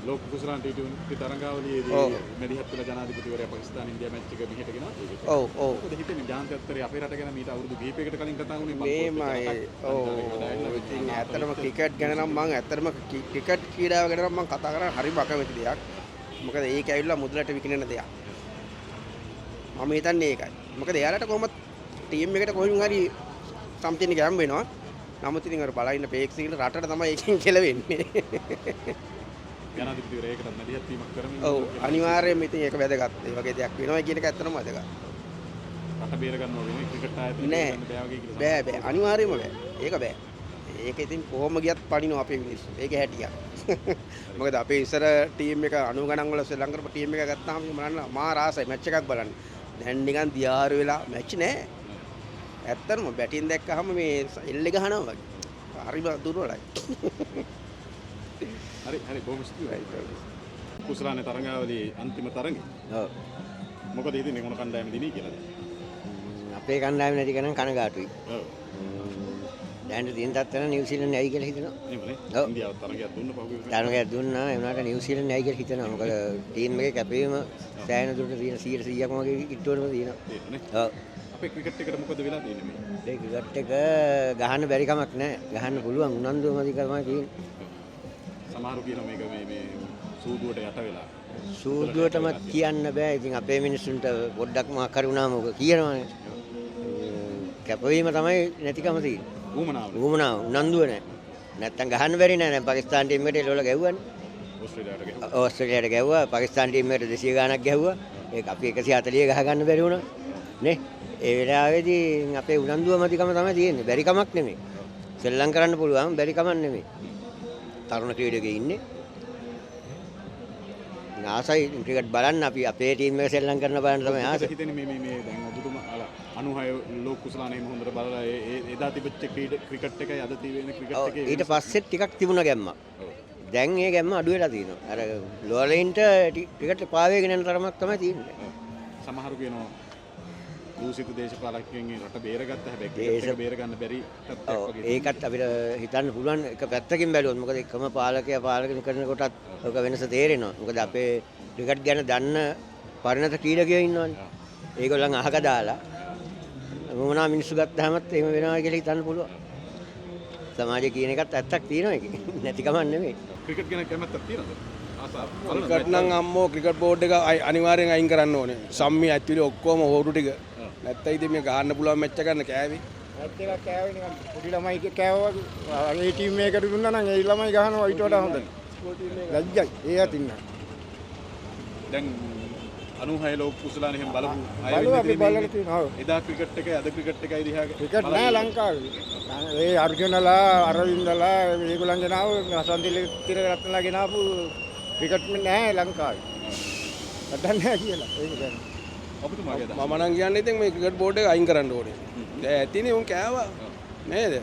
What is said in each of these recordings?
ලෝක කුසලාන T20 තරඟාවලියේදී මැදිහත් වෙලා ජනාධිපතිවරයා පාකිස්තාන ඉන්දියා මැච් එක මෙහෙට ගෙනාවා. ඔව් ඔව්. මොකද හිතෙන්නේ ජාත්‍යන්තරයේ අපේ රට ගැන මීට අවුරුදු කිහිපයකට කලින් කතා වුණේ මේමයි. ඔව් ඉතින් ඇත්තටම ක්‍රිකට් ගැන නම් මං ඇත්තටම ක්‍රිකට් ක්‍රීඩාව ගැන නම් මං කතා කරන්න හරිම අකමැති දෙයක්. මොකද ඒක ඇවිල්ලා මුදලට විකිණෙන දෙයක්. මම හිතන්නේ ඒකයි. මොකද එයාලට කොහොමත් ටීම් එකට කොහෙන් හරි සම්තින් එක හම්බ වෙනවා. නමුත් ඉතින් අර බලා ඉන්න ප්‍රේක්ෂකයන්ට රටට තමයි ඒකෙන් කෙලවෙන්නේ. ජනාධිපතිවරයා ඒකට මැදිහත් වීමක් කරමින් ඔව් අනිවාර්යයෙන්ම ඉතින් ඒක වැදගත්. ඒ වගේ දෙයක් වෙනවා කියන එක ඇත්තටම වැදගත්. රට බේර ගන්නවා වෙනුවෙන් ක්‍රිකට් ආයතනය නෑ. බේර ගන්න බෑ වගේ කියලා බෑ බෑ අනිවාර්යයෙන්ම බෑ. ඒක බෑ. ඒක ඉතින් කොහොම ගියත් පණිනවා අපේ මිනිස්සු. ඒක හැටියක්. මොකද අපේ ඉස්සර ටීම් එක 90 ගණන් වල ශ්‍රී ලංකාවේ ටීම් එක ගත්තාම බලන්න මාර ආසයි මැච් එකක් බලන්න. දැන් නිකන් දියාරු වෙලා මැච් නෑ. ඇත්තටම බැටින් දැක්කහම මේ එල්ලේ ගහනවා වගේ. හරිම දුර්වලයි. හරි හරි බොහොම ස්තුතියි. කුසලානේ තරඟාවලියේ අන්තිම තරඟය. ඔව්. මොකද හිතන්නේ මොන කණ්ඩායම දිනී කියලාද? අපේ කණ්ඩායම නැති කෙනා කනගාටුයි. ඔව්. දැන් තියෙන තත්ත්වය නම් නිව්සීලන්ත යයි කියලා හිතනවා. එහෙමනේ. ඔව්. ඉන්දියාව තරඟයක් දුන්න පහුගිය තරඟයක් දුන්නා ඒ වුණාට නිව්සීලන්ත යයි කියලා හිතනවා. මොකද ටීම් එකේ කැපවීම සෑහෙන දුරට තියෙන 100%ක්ම වගේ කිට්ටුවටම තියෙනවා. තියෙනනේ. ඔව්. අපේ ක්‍රිකට් එකට මොකද වෙලා තියෙන්නේ මේ? අපේ ක්‍රිකට් එක ගහන්න බැරි කමක් නෑ. ගහන්න පුළුවන් උනන්දුව මදි තමයි තියෙන්නේ. සමහරු කියනවා මේක මේ මේ සූදුවට යට වෙලා. සූදුවටම කියන්න බෑ. ඉතින් අපේ මිනිස්සුන්ට පොඩ්ඩක් මොකක් හරි වුණාම ඔක කියනවනේ. කැපවීම තමයි නැතිකම තියෙන්නේ. ඌමනාව. ඌමනාව උනන්දුව නෑ. නැත්තම් ගහන්න බැරි නෑ. දැන් පාකිස්තාන් ටීම් එකට එළවල ගැහුවානේ. ඕස්ට්‍රේලියාවට ගැහුවා. ඕස්ට්‍රේලියාවට ගැහුවා. පාකිස්තාන් ටීම් එකට 200 ගාණක් ගැහුවා. ඒක අපි 140 ගහ ගන්න බැරි වුණා. නේ? ඒ වෙලාවේදී අපේ උනන්දුව මදිකම තමයි තියෙන්නේ. බැරි කමක් නෙමෙයි. සෙල්ලම් කරන්න පුළුවන් බැරි කමක් නෙමෙයි. තරුණ ක්‍රීඩකයෝ ඉන්නේ. ආසයි ක්‍රිකට් බලන්න අපි අපේ ටීම් එක සෙල්ලම් කරන බලන්න තමයි ආස. හිතෙන්නේ මේ මේ මේ දැන් ඔබතුමා අර 96 ලෝක කුසලාන එහෙම හොඳට බලලා ඒ එදා තිබිච්ච ක්‍රිකට් එකයි අද තියෙන ක්‍රිකට් එකේ ඊට පස්සේ ටිකක් තිබුණ ගැම්මක්. දැන් ඒ ගැම්ම අඩු වෙලා තියෙනවා. අර ලෝලයින්ට ක්‍රිකට් පාවේගෙන යන තරමක් තමයි තියෙන්නේ. සමහරු කියනවා දූෂිත දේශපාලකයන්ගෙන් රට බේරගත්ත හැබැයි ක්‍රිකට් එක බේර ගන්න බැරි තත්ත්වයක් වගේ. ඒකත් අපිට හිතන්න පුළුවන් එක පැත්තකින් බැලුවොත්. මොකද එකම පාලකයා පාලකන කරනකොටත් ඔක වෙනස තේරෙනවා. මොකද අපේ ක්‍රිකට් ගැන දන්න පරිණත ක්‍රීඩකයෝ ඉන්නවනේ. ඒගොල්ලන් අහක දාලා මොනවා මිනිස්සු ගත්තාමත් එහෙම වෙනවා කියලා හිතන්න පුළුවන්. සමාජය කියන එකත් ඇත්තක් තියෙනවා ඒකේ. නැති කමක් නෙමෙයි. ක්‍රිකට් ගැන කැමැත්තක් තියෙනවද? ක්‍රිකට් නම් අම්මෝ ක්‍රිකට් බෝඩ් එක අනිවාර්යෙන් අයින් කරන්න ඕනේ. සම්මි ඇතුලේ ඔක්කොම හොරු ටික. නැත්තම් ඉතින් මේ ගහන්න පුළුවන් මැච් එකක් ගන්න කෑවේ. මැච් එකක් කෑවේ නිකන් පොඩි ළමයි කෑවා වගේ. ඒ ටීම් එකකට දුන්නා නම් ඒ ළමයි ගහනවා ඊට වඩා හොඳයි. ලැජ්ජයි ඒ අතින් නම්. දැන් 96 ලෝක කුසලාන එහෙම බලපු අය බලුවා අපි බලලා තියෙනවා. ඔව්. එදා ක්‍රිකට් එකයි අද ක්‍රිකට් එකයි දිහා ක්‍රිකට් නෑ ලංකාවේ. ඒ අර්ජුනලා අරවින්දලා ඒගොල්ලන් ගෙනාව සන්දිල තිරරත්නලා ගෙනාපු ක්‍රිකට් නෑ ලංකාවේ. වැඩක් නෑ කියලා. ඒක දැන් ඔබතුමාගේ අදහස. මම නම් කියන්නේ ඉතින් මේ ක්‍රිකට් බෝඩ් එක අයින් කරන්න ඕනේ. දැන් ඇතිනේ උන් කෑවා. නේද?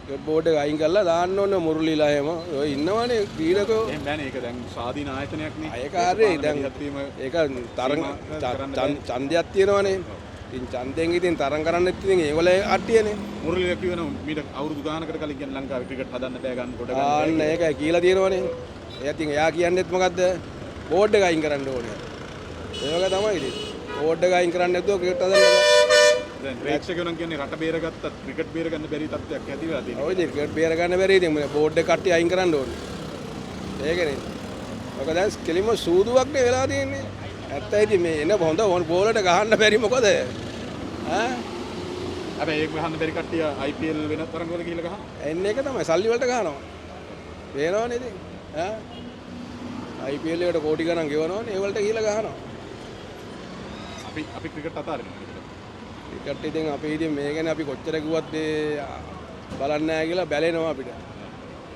ක්‍රිකට් බෝඩ් එක අයින් කරලා දාන්න ඕනේ මුරුලිලා එහෙම. ඔය ඉන්නවනේ ක්‍රීඩකයෝ. එහෙම බෑනේ ඒක දැන් ස්වාධීන ආයතනයක් නේ. ඒක හරි දැන් ඒක තරඟ ඡන්දයක් තියෙනවනේ. ඉතින් ඡන්දයෙන් ඉතින් තරඟ කරන්නෙත් ඉතින් ඒගොල්ලෝ කට්ටියනේ. මුරුලිලා කියනවා මීට අවුරුදු ගානකට කලින් කියන්නේ ලංකාවේ ක්‍රිකට් හදන්න බෑ ගන්න කොට ගන්න. ආන්න ඒකයි කියලා තියෙනවනේ. එයා ඉතින් එයා කියන්නේත් මොකද්ද? බෝඩ් එක අයින් කරන්න ඕනේ. ඒ වගේ තමයි ඉතින්. බෝඩ් එක අයින් කරන්න නැතුව ක්‍රිකට් හදන්න බෑ. දැන් ප්‍රේක්ෂකයෝ නම් කියන්නේ රට බේරගත්තත් ක්‍රිකට් බේරගන්න බැරි තත්ත්වයක් ඇති වෙලා තියෙනවා. ඔව් ඉතින් ක්‍රිකට් බේරගන්න බැරි ඉතින් මේ බෝඩ් එක කට්ටිය අයින් කරන්න ඕනේ. ඒකනේ. ඔක දැන් කෙලින්ම සූදුවක් නේ වෙලා තියෙන්නේ. ඇත්තයි ඉතින් මේ එන හොඳ බෝලට ගහන්න බැරි මොකද? ඈ හැබැයි ඒක ගහන්න බැරි කට්ටිය IPL වෙන තරඟවල ගිහිල්ලා ගහනවා. එන්නේ ඒක තමයි සල්ලි වලට ගහනවා. පේනවනේ ඉතින්. ඈ IPL එකට කෝටි ගණන් ගෙවනවනේ ඒ වලට ගිහිල්ලා ගහනවා. අපි අපි ක්‍රිකට් අතාරිනවා. ක්‍රිකට් ඉතින් අපි ඉතින් මේ ගැන අපි කොච්චර කිව්වත් මේ බලන්නේ නැහැ කියලා බැලෙනවා අපිට.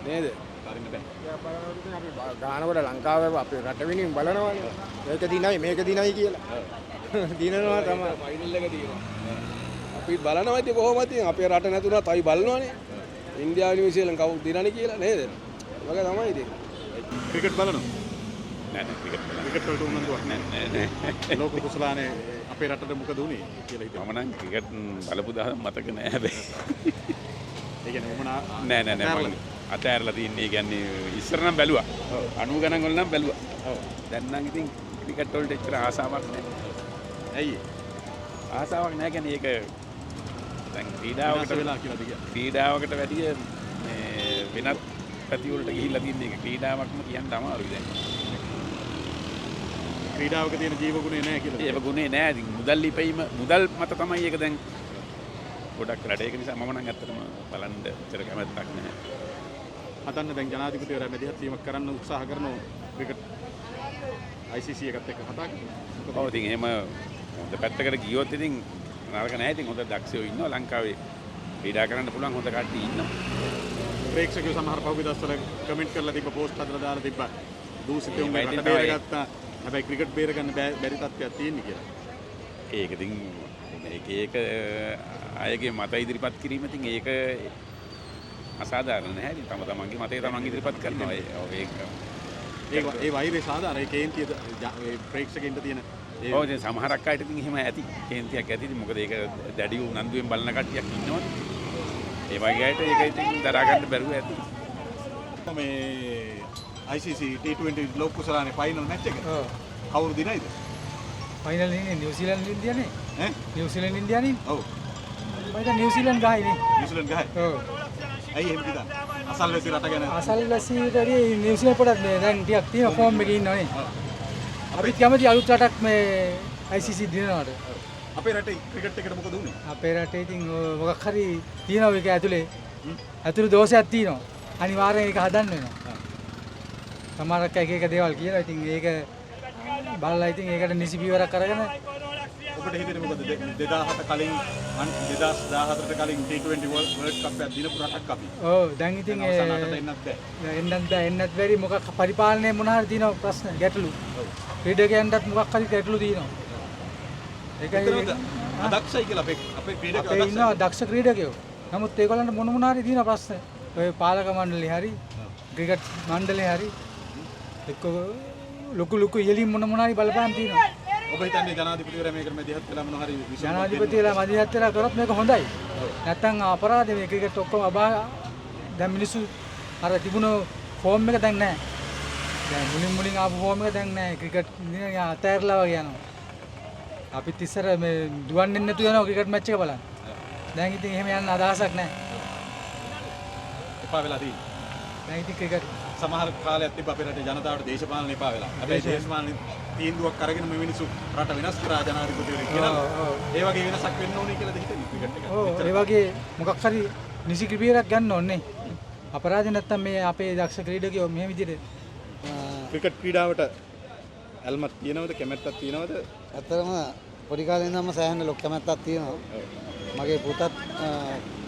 නේද? අතාරින්න බෑ. බලනකොට ඉතින් අපි ගහනකොට ලංකාවේ අපේ රට වෙනුවෙන් බලනවනේ. මේක දිනයි මේක දිනයි කියලා. දිනනවා තමයි. ෆයිනල් එක තියෙනවා. අපි බලනවා ඉතින් කොහොමද ඉතින් අපේ රට නැතුණත් අපි බලනවනේ. ඉන්දියාව නිව්සීලන්ත කවුද දිනන්නේ කියලා නේද? ඒ වගේ තමයි ඉතින්. ක්‍රිකට් බලනවා. නෑ නෑ ක්‍රිකට් බලන්නේ. ක්‍රිකට් වලට උනන්දුවක් නෑ. නෑ නෑ. ලෝක කුසලානේ අපේ රටට මොකද වුනේ කියලා හිතෙනවා. මම නම් ක්‍රිකට් බලපු දවස් මතක නෑ හැබැයි. ඒ කියන්නේ උමනා නෑ නෑ නෑ මං අතෑරලා තින්නේ. ඒ කියන්නේ ඉස්සර නම් බැලුවා. 90 ගණන් වල නම් බැලුවා. ඔව්. දැන් නම් ඉතින් ක්‍රිකට් වලට එච්චර ආසාවක් නැහැ. ඇයි? ආසාවක් නැහැ කියන්නේ ඒක දැන් ක්‍රීඩාවකට වෙලා කියලාද කියන්නේ? ක්‍රීඩාවකට වැඩිය මේ වෙනත් පැති වලට ගිහිල්ලා තින්නේ. ඒක ක්‍රීඩාවක්ම කියන්න අමාරුයි දැන්. ක්‍රීඩාවක තියෙන ජීව ගුණේ නැහැ කියලාද? ජීව ගුණේ නැහැ. ඉතින් මුදල් ඉපැයීම මුදල් මත තමයි ඒක දැන් ගොඩක් රට. ඒක නිසා මම නම් ඇත්තටම බලන්න එච්චර කැමැත්තක් නැහැ. හදන්න දැන් ජනාධිපතිවරයා මැදිහත් වීමක් කරන්න උත්සාහ කරනවා ක්‍රිකට් ICC එකත් එක්ක කතා කරනවා. ඔව් ඉතින් එහෙම හොඳ පැත්තකට ගියොත් ඉතින් නරක නැහැ. ඉතින් හොඳ දක්ෂයෝ ඉන්නවා ලංකාවේ. ක්‍රීඩා කරන්න පුළුවන් හොඳ කට්ටිය ඉන්නවා. ප්‍රේක්ෂකයෝ සමහර පහුගිය දවස්වල කමෙන්ට් කරලා තිබ්බ පෝස්ට් හදලා දාලා තිබ්බා. දූෂිතයෝ රට බේරගත්තා. හැබැයි ක්‍රිකට් බේරගන්න බැරි තත්ත්වයක් තියෙන්නේ කියලා. ඒක ඉතින් එක එක අයගේ මත ඉදිරිපත් කිරීම ඉතින් ඒක අසාධාරණ නැහැ. ඉතින් තම තමන්ගේ මතය තමන් ඉදිරිපත් කරනවා. ඒක ඒ වෛරය සාධාරණ. ඒ කේන්තිය ඒ ප්‍රේක්ෂකයින්ට තියෙන ඔව් ඉතින් සමහරක් අයට ඉතින් එහෙම ඇති. කේන්තියක් ඇති. ඉතින් මොකද ඒක දැඩි උනන්දුවෙන් බලන කට්ටියක් ඉන්නවනේ. ඒ වගේ අයට ඒක ඉතින් දරා ගන්න බැරුව ඇති. මේ ICC T20 ලෝක කුසලානේ ෆයිනල් මැච් එක. ඔව්. කවුරු දිනයිද? ෆයිනල් ඉන්නේ නිව්සීලන්ත ඉන්දියානේ. ඈ? නිව්සීලන්ත ඉන්දියානේ. ඔව්. මම හිතන්නේ නිව්සීලන්ත ගහයි නේ. නිව්සීලන්ත ගහයි. ඔව්. ඇයි එහෙම හිතන්නේ? අසල්වැසි රට ගැන. අසල්වැසිට වැඩිය නිව්සීලන්ත පොඩක් මේ දැන් ටිකක් තියෙන ෆෝම් එකේ ඉන්නවනේ. අපිත් කැමති අලුත් රටක් මේ ICC දිනනවට. අපේ රටේ ක්‍රිකට් එකට මොකද වුනේ? අපේ රටේ ඉතින් මොකක් හරි තියෙනවා ඒක ඇතුලේ. ඇතුලේ දෝෂයක් තියෙනවා. අනිවාර්යෙන් ඒක හදන්න වෙනවා. සමහරක් එක එක දේවල් කියනවා. ඉතින් ඒක බලලා ඉතින් ඒකට නිසි පියවරක් අරගෙන ඔබට හිතෙන්නේ මොකද 2007 කලින් 2014ට කලින් T20 World Cup එකක් දිනපු රටක් අපි. ඔව් දැන් ඉතින් අවසාන අටට එන්නත් බෑ. එන්නත් බෑ එන්නත් බැරි මොකක් පරිපාලනයේ මොන හරි තියෙනවා ප්‍රශ්න ගැටලු. ක්‍රීඩකයන්ටත් මොකක් හරි ගැටලු තියෙනවා. ඒකයි අදක්ෂයි කියලා අපේ අපේ ක්‍රීඩකයෝ අදක්ෂයි. අපේ ඉන්නවා දක්ෂ ක්‍රීඩකයෝ. නමුත් ඒගොල්ලන්ට මොන මොන හරි තියෙන ප්‍රශ්න. ඔය පාලක මණ්ඩලේ හරි ක්‍රිකට් මණ්ඩලේ හරි එක්ක ලොකු ලොකු ඉහළින් මොන මොන හරි බලපෑම් තියෙනවා. ඔබ හිතන්නේ ජනාධිපතිවරයා මේකට මැදිහත් වෙලා මොන හරි විසඳුමක් ජනාධිපතිවරයා මැදිහත් වෙලා කරොත් මේක හොඳයි. නැත්තම් අපරාධ මේ ක්‍රිකට් ඔක්කොම අබා දැන් මිනිස්සු අර තිබුණ ෆෝම් එක දැන් නැහැ. දැන් මුලින් මුලින් ආපු ෆෝම් එක දැන් නැහැ. ක්‍රිකට් නිකන් අතෑරලා වගේ යනවා. අපිත් ඉස්සර මේ දුවන්නේ නැතුව යනවා ක්‍රිකට් මැච් එක බලන්න. දැන් ඉතින් එහෙම යන්න අදහසක් නැහැ. එපා වෙලා තියෙන්නේ. දැන් ඉතින් ක්‍රිකට් සමහර කාලයක් තිබ්බ අපේ රටේ ජනතාවට දේශපාලන එපා වෙලා. හැබැයි දේශපාලන තීන්දුවක් අරගෙන මේ මිනිස්සු රට වෙනස් කරා ජනාධිපතිවරයෙක් කියලා. ඒ වගේ වෙනසක් වෙන්න ඕනේ කියලාද හිතන්නේ ක්‍රිකට් එකට? ඔව් ඒ වගේ මොකක් හරි නිසි ක්‍රියාවක් ගන්න ඕනේ. අපරාධ නැත්තම් මේ අපේ දක්ෂ ක්‍රීඩකයෝ මෙහෙම විදිහට ක්‍රිකට් ක්‍රීඩාවට ඇල්මක් තියෙනවද කැමැත්තක් තියෙනවද? ඇත්තටම පොඩි කාලේ ඉඳන්ම සෑහෙන ලොකු කැමැත්තක් තියෙනවා. මගේ පුතත්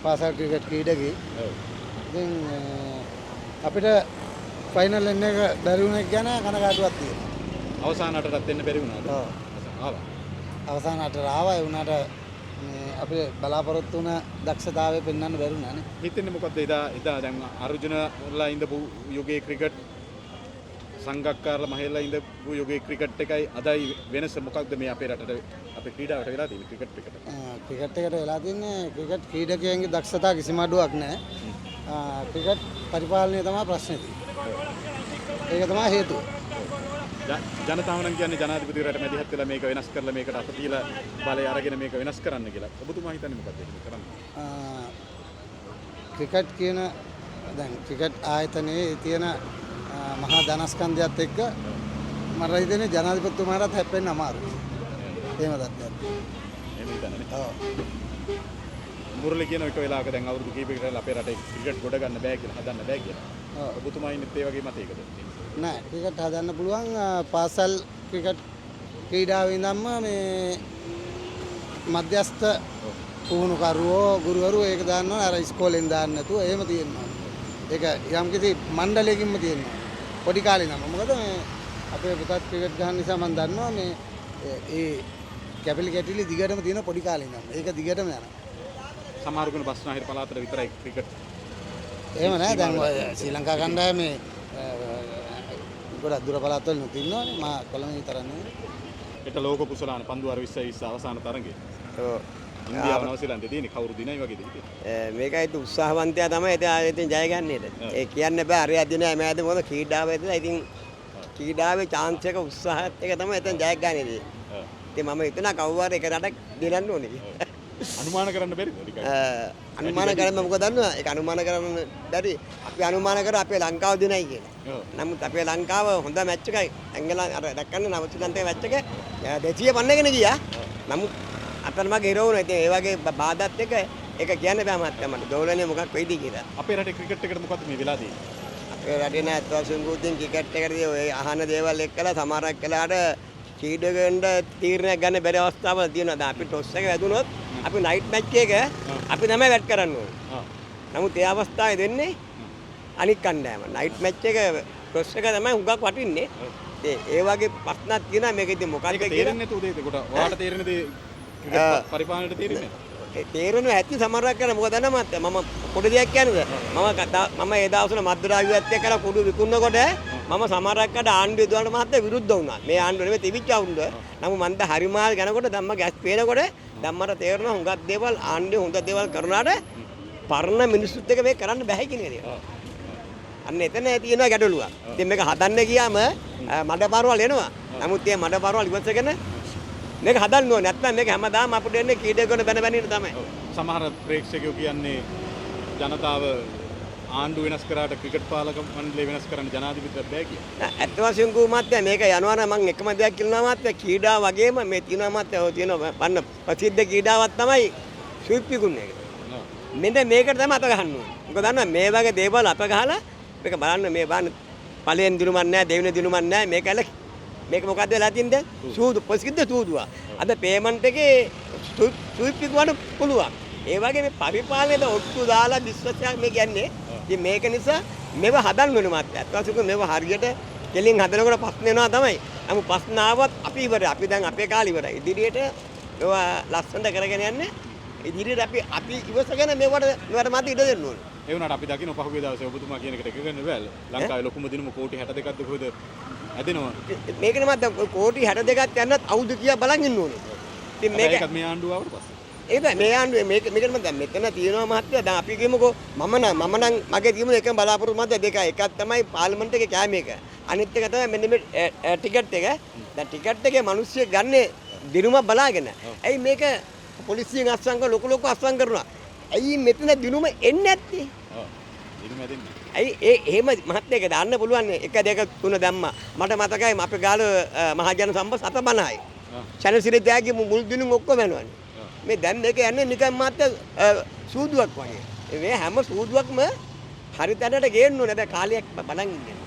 පාසල් ක්‍රිකට් ක්‍රීඩකයෙක්. ඉතින් අපිට ෆයිනල් එන්න එක බැරි වුණ එක ගැන කනගාටුවක් තියෙනවා. අවසාන අටටත් එන්න බැරි වුණාද? ඔව්. ආවා. අවසාන අටට ආවා. ඒ වුණාට මේ අපිට බලාපොරොත්තු වුණ දක්ෂතාවය පෙන්වන්න බැරි වුණානේ. හිතෙන්නේ මොකද්ද එදා එදා දැන් අර්ජුනලා ඉඳපු යුගයේ ක්‍රිකට් සංගක්කාරලා මහේලා ඉඳපු යුගයේ ක්‍රිකට් එකයි අදයි වෙනස මොකක්ද මේ අපේ රටට අපේ ක්‍රීඩාවට වෙලා තියෙන්නේ ක්‍රිකට් එකට? ක්‍රිකට් එකට වෙලා තියෙන්නේ ක්‍රිකට් ක්‍රීඩකයන්ගේ දක්ෂතා කිසිම අඩුවක් නැහැ. ක්‍රිකට් පරිපාලනය තමයි ප්‍රශ්නේ තියෙන්නේ. ඒක තමයි හේතුව. ජනතාව නම් කියන්නේ ජනාධිපතිවරයාට මැදිහත් වෙලා මේක වෙනස් කරලා මේකට අත තියලා බලය අරගෙන මේක වෙනස් කරන්න කියලා. ඔබතුමා හිතන්නේ මොකද්ද එහෙම කරන්න? ක්‍රිකට් කියන දැන් ක්‍රිකට් ආයතනයේ තියෙන මහා ධනස්කන්ධයත් එක්ක මට හිතෙන්නේ ජනාධිපතිතුමාටත් හැප්පෙන්න අමාරුයි. එහෙම තත්ත්වයක්. එහෙම හිතන්නේ නේ? ඔව්. මුරලි කියන එක වෙලාවක දැන් අවුරුදු කීපයකට අපේ රටේ ක්‍රිකට් ගොඩ ගන්න බෑ කියලා හදන්න බෑ කියලා. ඔව්. ඔබතුමා ඉන්නෙත් ඒ වගේ මතයකද? නෑ ක්‍රිකට් හදන්න පුළුවන් පාසල් ක්‍රිකට් ක්‍රීඩාවේ ඉඳන්ම මේ මධ්‍යස්ථ පුහුණුකරුවෝ ගුරුවරු ඒක දාන්න ඕන අර ඉස්කෝලෙන් දාන්න නැතුව එහෙම තියෙනවා. ඒක යම්කිසි මණ්ඩලයකින්ම තියෙනවා. පොඩි කාලේ ඉඳන්ම. මොකද මේ අපේ පුතත් ක්‍රිකට් ගහන නිසා මම දන්නවා මේ ඒ කැපිලි කැටිලි දිගටම තියෙන පොඩි කාලේ ඉඳන්ම. ඒක දිගටම යනවා. සමහර කෙනෙකු බස්නාහිර පළාතට විතරයි ක්‍රිකට්. එහෙම නෑ දැන් ඔය ශ්‍රී ලංකා කණ්ඩායමේ ගොඩක් දුර පළාත් වලින් ඉන්නවනේ. මා කොළඹ විතර නෙවෙයි. හෙට ලෝක කුසලාන පන්දුවාර 20 20 අවසාන තරඟය. ඔව්. ඉන්දියාව නවසීලන්තේ තියෙන්නේ කවුරු දිනයි වගේද හිතෙන්නේ? මේකයි ඉතින් උත්සාහවන්තයා තමයි ඉතින් ජය ගන්නේ. ඒ කියන්න බෑ අරයා දිනයි මෑද මොකද ක්‍රීඩාව ඇතුළේ ඉතින් ක්‍රීඩාවේ චාන්ස් එක උත්සාහයත් එක තමයි එතන ජයක් ගන්න ඉතින්. ඉතින් මම හිතනවා කවුරු හරි එක රටක් දිනන්න ඕනේ කියලා. අනුමාන කරන්න බැරිද නිකන්? අනුමාන කරන්න මොකද දන්නවද? ඒක අනුමාන කරන්න බැරි. අපි අනුමාන කරා අපේ ලංකාව දිනයි කියලා. නමුත් අපේ ලංකාව හොඳ මැච් එකයි. එංගලන්ත අර දැක්කන්නේ නවසීලන්තේ මැච් එක 250ගෙන ගියා. නමුත් අතරමඟ හිර වුණා. ඉතින් ඒ වගේ බාධාත් එක ඒක කියන්න බෑ මහත්තයා මට. දෝලනේ මොකක් වෙයිද කියලා. අපේ රටේ ක්‍රිකට් එකට මොකද්ද මේ වෙලා තියෙන්නේ? අපේ රටේ නෑ අත් වශයෙන්ම ඉතින් ක්‍රිකට් එකටදී ඔය අහන දේවල් එක්කලා සමහරක් වෙලාවට ක්‍රීඩකයන්ට තීරණයක් ගන්න බැරි අවස්ථාවල් තියෙනවා. දැන් අපි ටොස් එක වැදුනොත් අපි නයිට් මැච් එක අපි තමයි බැට් කරන්න ඕනේ. නමුත් ඒ අවස්ථාවේ දෙන්නේ අනික් කණ්ඩායම. නයිට් මැච් එක ටොස් එක තමයි හුඟක් වටින්නේ. ඒ වගේ ප්‍රශ්නක් තියෙනවා මේක ඉතින් මොකක්ද කියලා. තේරෙන්නේ නැතුව දෙයක්. ඒකට ඔයාලට තේරෙන දේ ක්‍රිකට් පරිපාලනයට තේරෙන්නේ නැහැ. තේරෙනවා ඇති සමහරක් කරන මොකද දන්නවද මහත්තයා මම පොඩි දෙයක් කියන්නද මම ඒ දවස්වල මද්ද්‍රව්‍යත් එක්කලා කුඩු විකුණනකොට මම සමහරක් අර ආණ්ඩුවේ දුවන මහත්තයා විරුද්ධ වුණා. මේ ආණ්ඩුව නෙමෙයි තිබිච්ච ආණ්ඩුව. නමුත් මන් ද හරිමාල් යනකොට දැන් මම ගැස් පේනකොට දැන් මට තේරෙනවා හුඟක් දේවල් ආණ්ඩුවේ හොඳ දේවල් කරනාට පරණ මිනිස්සුත් එක්ක මේක කරන්න බැහැ කියන එක. අන්න එතන තියෙනවා ගැටලුවක්. ඉතින් මේක හදන්න ගියාම මඩ පාරවල් එනවා. නමුත් මේ මඩ පාරවල් ඉවසගෙන මේක හදන්න ඕනේ. නැත්නම් මේක හැමදාම අපිට එන්නේ කීඩකන බැන බැන ඉන්න තමයි. සමහර ප්‍රේක්ෂකයෝ කියන්නේ ජනතාව ආණ්ඩු වෙනස් කරාට ක්‍රිකට් පාලක මණ්ඩලය වෙනස් කරන්න ජනාධිපතිට බෑ කියලා. නෑ ඇත්ත වශයෙන්ම කිව්ව මහත්තයා මේක යනවා නම් මං එකම දෙයක් කියනවා මහත්තයා ක්‍රීඩාව වගේම මේ තියෙනවා මහත්තයා ඔය තියෙනවා වන්න ප්‍රසිද්ධ ක්‍රීඩාවක් තමයි ස්විප් විකුණන එක. මෙන්න මේකට තමයි අත ගහන්න ඕනේ. මොකද දන්නවද මේ වගේ දේවල් අත ගහලා මේක බලන්න මේ බලන්න පළවෙනි දිනුමක් නෑ දෙවෙනි දිනුමක් නෑ මේක ඇල මේක මොකද්ද වෙලා තියෙන්නේ දැන්? සූදු ප්‍රසිද්ධ සූදුවක්. අද පේමන්ට් එකේ ස්විප් විකුණන්න පුළුවන්. ඒ වගේ මේ පරිපාලනයේද ඔට්ටු දාලා විශ්වාසයක් මේ කියන්නේ. ඉතින් මේක නිසා මේව හදන්න ඕනේ මහත්තයා. අත් වශයෙන්ම මේව හරියට කෙලින් හදනකොට ප්‍රශ්න එනවා තමයි. නමුත් ප්‍රශ්න ආවත් අපි ඉවරයි. අපි දැන් අපේ කාලේ ඉවරයි. ඉදිරියට මේවා ලස්සනට කරගෙන යන්න ඉදිරියට අපි ඉවසගෙන මේවට මත ඉඩ දෙන්න ඕනේ. ඒ වුණාට අපි දකින්න පහුගිය දවසේ ඔබතුමා කියන එකට එකඟ වෙන්න බෑ. ලංකාවේ ලොකුම දිනුම කෝටි 62ක්ද කොහෙද ඇදෙනවා. මේකනේ මත් කෝටි 62ක් යන්නත් අවුරුදු කීයක් බලන් ඉන්න ඕනේ. ඉතින් මේක ඒකත් මේ ආණ්ඩුව ආවට පස්සේ. ඒක මේ ආණ්ඩුවේ මේක මේකට මම දැන් මෙතන තියෙනවා මහත්තයා දැන් අපි කියමුකෝ මම නම් මගේ තියුණු එකම බලාපොරොත්තු මහත්තයා දෙකයි. එකක් තමයි පාර්ලිමේන්තු එකේ කෑම එක. අනිත් එක තමයි මෙන්න මේ ටිකට් එක. දැන් ටිකට් එකේ මිනිස්සු ගන්නේ දිනුම බලාගෙන. ඇයි මේක පොලිසියෙන් අත්සන් කරලා ලොකු ලොකු අත්සන් කරනවා. ඇයි මෙතන දිනුම එන්නේ නැත්තේ? ඔව්. දිනුම ඇදෙන්නේ. ඇයි ඒ එහෙම මහත්තයා ඒක දාන්න පුළුවන් 1 2 3 දැම්මා. මට මතකයි අපේ ගාල මහජන සම්බ 750යි. චනසිරි ත්‍යාගී මුල් දිනුම් ඔක්කොම යනවනේ. මේ දැන් මේක යන්නේ නිකන් මහත්තයා සූදුවක් වගේ. මේ හැම සූදුවක්ම හරි තැනට ගේන්න ඕනේ. හැබැයි කාලයක් බලන් ඉන්න.